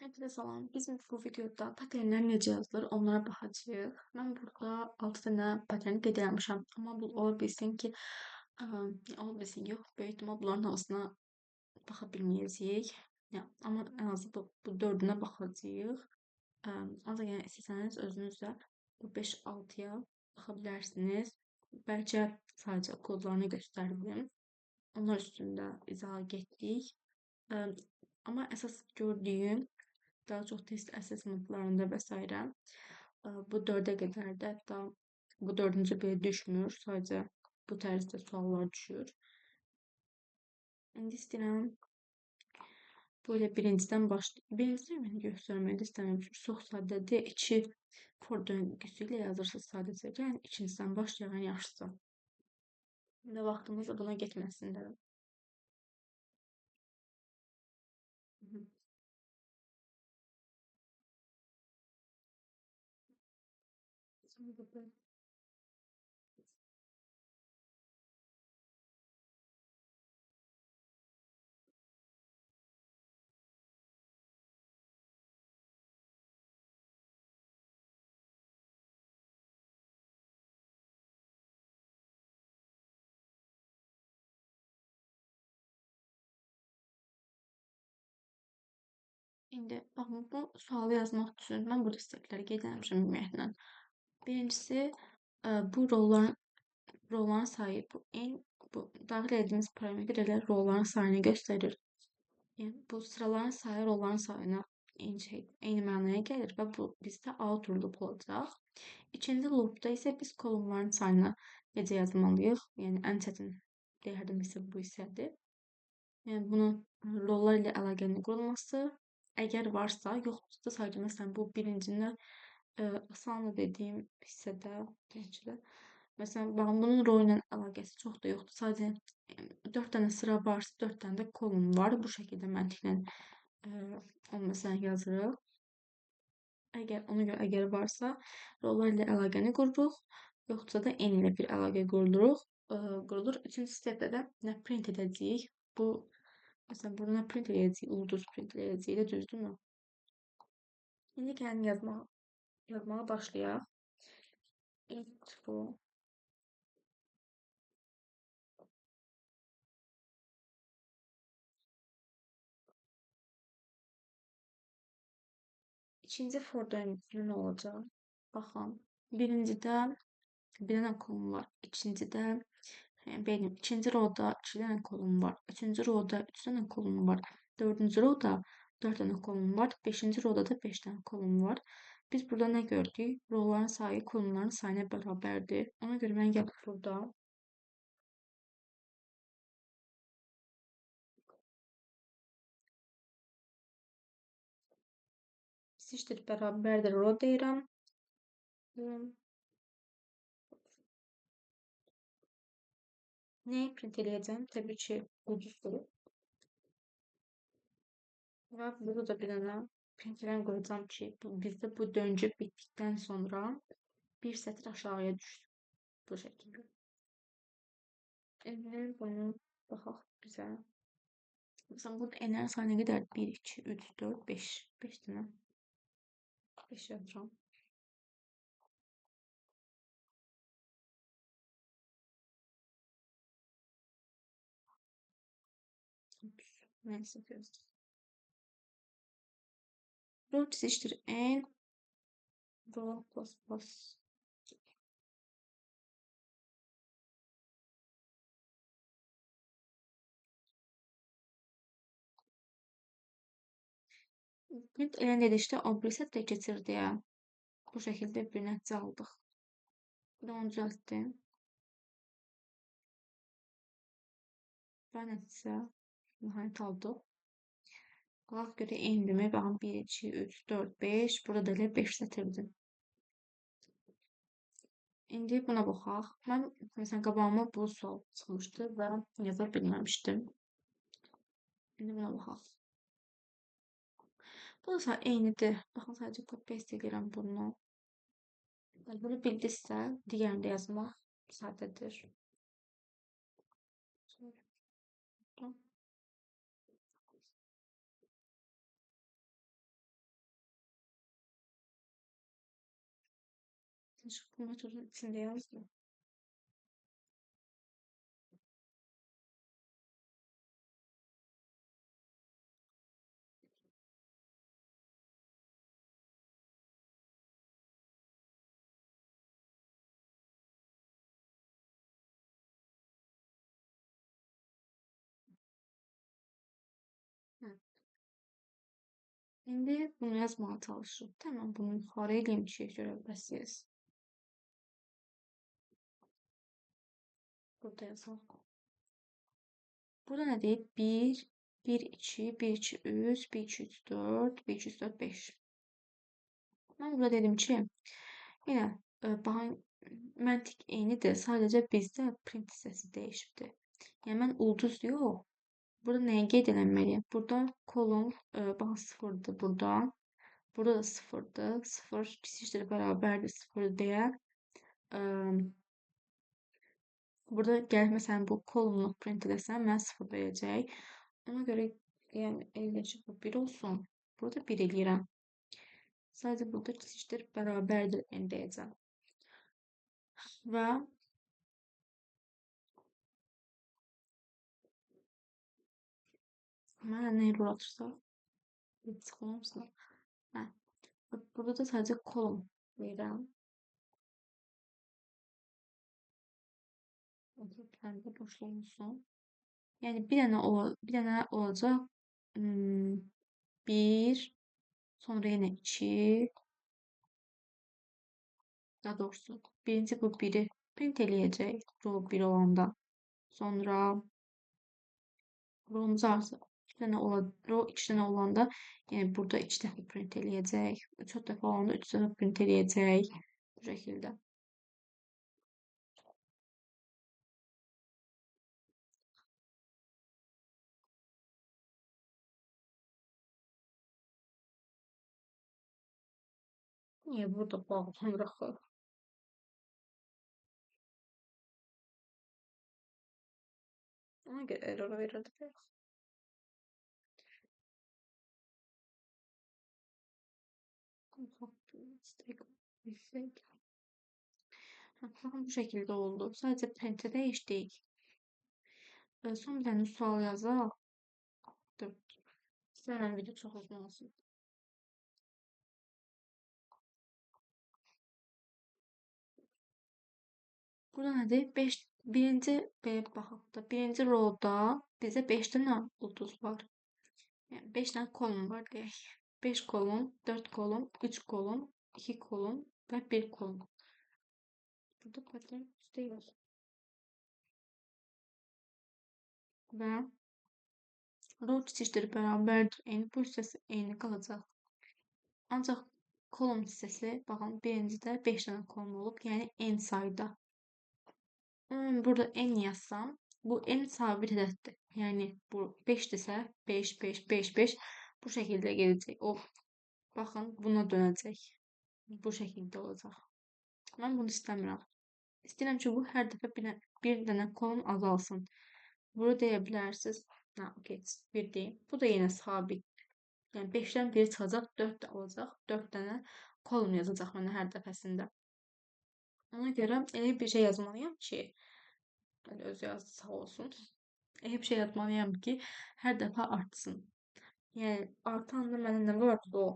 Herkese salam. Bizim bu videoda paternlər necə yazılır, onlara baxacağıq. Mən burada 6 dənə patern qeyd eləmişəm. Amma bu ola bilsin ki, ola bilsin yox, böyük ehtimal bunların hamısına baxa bilməyəcəyik. Yəni, amma ən azı bu 4-ünə baxacağıq. Ancaq yəni istəsəniz özünüz də bu 5-6-ya baxa bilərsiniz. Bəlkə sadəcə kodlarını göstərdim. Onlar üstündə izaha getdik. Amma əsas gördüyüm daha çox test assessmentlarında və s. Bu 4-ə qədər də, hətta bu 4-cü belə düşmür. Sadəcə bu tərzdə suallar düşür. İndi istəyirəm bu elə birincidən başlayayım. Birincini mən göstərməyi də istəmirəm. Çünki çox sadədir. 2 for döngüsü ilə yazırsınız sadəcə. Yəni ikincisindən başlayaq ən yaxşısı. İndi vaxtımız da buna getməsin dedim. İndi baxın, bu sualı yazmaq üçün mən burada stepləri qeyd eləmişəm ümumiyyətlə. Birincisi, bu rolların sayı, bu n, bu daxil etdiyimiz parametr elə rolların sayını göstərir. Yəni bu sıraların sayı rolların sayına eyni mənaya gəlir və bu bizdə outer loop olacaq. İkinci loopda isə biz kolonların sayını necə yazmalıyıq? Yəni ən çətin deyərdim isə bu hissədir. Yəni bunun rollar ilə əlaqənin qurulması, əgər varsa, yoxdursa sadəcə məsələn bu birincini asanlı dediyim hissədə, birincidə. Məsələn, baxın, bunun rol ilə əlaqəsi çox da yoxdur. Sadəcə 4 dənə sıra varsa, 4 dənə də kolon var. Bu şəkildə məntiqlə onu məsələn yazırıq. Əgər ona görə əgər varsa, rollar ilə əlaqəni qururuq. Yoxdursa da n ilə bir əlaqə qurulur. Üçüncü stepdə də nə print edəcəyik? Bu, məsələn, burada nə print edəcəyik? Ulduz print edəcəyik də, düzdürmü? İndi gəlin yazmağa başlayaq. Intro. İkinci for döngüsü nə olacaq? Baxın, birincidə bir dənə kolon var. İkincidə, yəni benim, ikinci roda 2 dənə kolon var. Üçüncü roda 3 dənə kolon var. Dördüncü roda 4 dənə kolon var. Beşinci roda da 5 dənə kolon var. Biz burada nə gördük? Rolların sayı kolonların sayına bərabərdir. Ona görə mən gəlib burada eşitdir bərabərdir ro deyirəm. Nəyi print eləyəcəm? Təbii ki, ulduzdur. Və burada da bir dənə print eləyən qoyacağam ki, bizdə bu döngü bitdikdən sonra bir sətr aşağıya düşsün. Bu şəkildə. İndi bunu baxaq bizə. Məsələn, burada n-lərin sayı nə qədər? 1, 2, 3, 4, 5. 5 dənə. 5 yazıram. Neyse, yazdım. 4 eşitdir n ro plus plus. Print elən dedikdə o bir sətrə keçir deyə bu şəkildə bir nəticə aldıq. Bunu onu düzəltdim. Və nəticə nəhayət aldıq. Qalaq görə n-dimi? Baxın, 1, 2, 3, 4, 5. Burada da elə 5 sətirdir. İndi buna baxaq. Mən, məsələn, qabağıma bu sual çıxmışdı və yaza bilməmişdim. İndi buna baxaq. Bu da eynidir. Baxın, sadəcə copy-paste edirəm bunu. Bunu bildinizsə, digərini də yazmaq sadədir. Bu metodun içində yazdım. Hı. İndi bunu yazmağa çalışırıq. Tamam, bunu yuxarı eləyim ki, görə biləsiniz. Burada yazaq. Burada nə deyir? 1, 1, 2, 1, 2, 3, 1, 2, 3, 4, 1, 2, 3, 4, 5. Mən burada dedim ki, yenə baxın, məntiq eynidir. Sadəcə bizdə print hissəsi dəyişibdir. Yəni, mən ulduz yox. Burada nəyi qeyd eləməliyəm? Burada kolon, baxın, 0-dır burada. Burada da 0-dır. 0 kiçikdir, bərabərdir 0 deyə. Burada gəlib, məsələn, bu kolonu print eləsəm, mənə 0 verəcək. Ona görə, yəni, elə ki, bu 1 olsun. Burada 1 eləyirəm. Sadəcə burada kiçikdir, bərabərdir n deyəcəm. Və mənə nə error atırsa, çıxılmışsın. Hə. Burada da sadəcə kolon verirəm. Bir dənə boşluq olsun. Yəni, bir dənə olacaq. 1, sonra yenə 2, daha doğrusu, birinci bu 1-i print eləyəcək, row 1 olanda. Sonra row'umuzu artıq 2 dənə ola, row 2 dənə olanda, yəni burada 2 dəfə print eləyəcək. 3 dəfə olanda 3 dəfə print eləyəcək. Bu şəkildə. Niyə burada bağlanır axı? Ona görə error verirdi bayaq. Baxın, bu şəkildə oldu. Sadəcə printə dəyişdik. Son bir dənə sual yazaq. Dur. İstəmirəm video çox uzun olsun. Burada nədir? 5, birinci belə baxaq da, birinci rowda bizə 5 dənə ulduz var. Yəni 5 dənə kolon var deyək. 5 kolon, 4 kolon, 3 kolon, 2 kolon və 1 kolon. Burada pattern üstə yox. Və row kiçikdir, bərabərdir. Eyni bu hissəsi eyni qalacaq. Ancaq kolon hissəsi, baxın, birincidə 5 dənə kolon olub, yəni n sayda. Burada n yazsam, bu n sabit ədəddir. Yəni, bu 5-dirsə, 5, 5, 5, 5 bu şəkildə gedəcək. O, baxın, buna dönəcək. Bu şəkildə olacaq. Mən bunu istəmirəm. İstəyirəm ki, bu hər dəfə bir dənə kolon azalsın. Bunu deyə bilərsiniz. Hə, okey, 1 deyim. Bu da yenə sabit. Yəni, 5-dən 1 çıxacaq, 4 də olacaq. 4 dənə kolon yazacaq mənə hər dəfəsində. Ona görə elə bir şey yazmalıyam ki, yəni özü yazdı, sağ olsun. Elə bir şey yazmalıyam ki, hər dəfə artsın. Yəni, artanda mənə nə var? Row.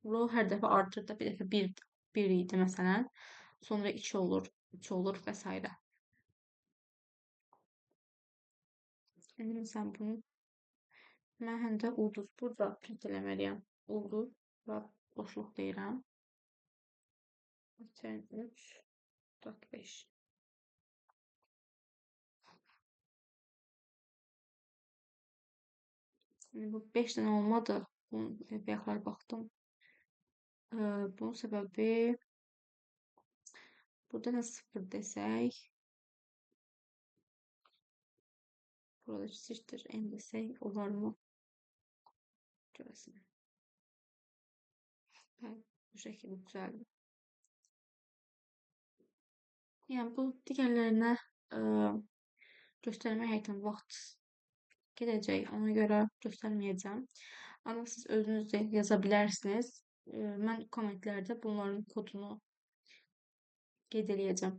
Row hər dəfə artır da, bir dəfə 1 idi məsələn. Sonra 2 olur, 3 olur və s. İndi məsələn bunu mən həm də ulduz burada print eləməliyəm. Ulduz və boşluq deyirəm. Return 3, 4, 5. İndi bu 5 dənə olmadı. Bunun bayaqlar baxdım. Bunun səbəbi burada nə 0 desək, burada kiçikdir, n desək olar mı? Görəsin. Bəli, bu şəkildə düzəldi. Yəni, bu digərlərinə göstərmək həqiqətən vaxt gedəcək. Ona görə göstərməyəcəm. Amma siz özünüz də yaza bilərsiniz. Mən kommentlərdə bunların kodunu Qeyd eləyəcəm.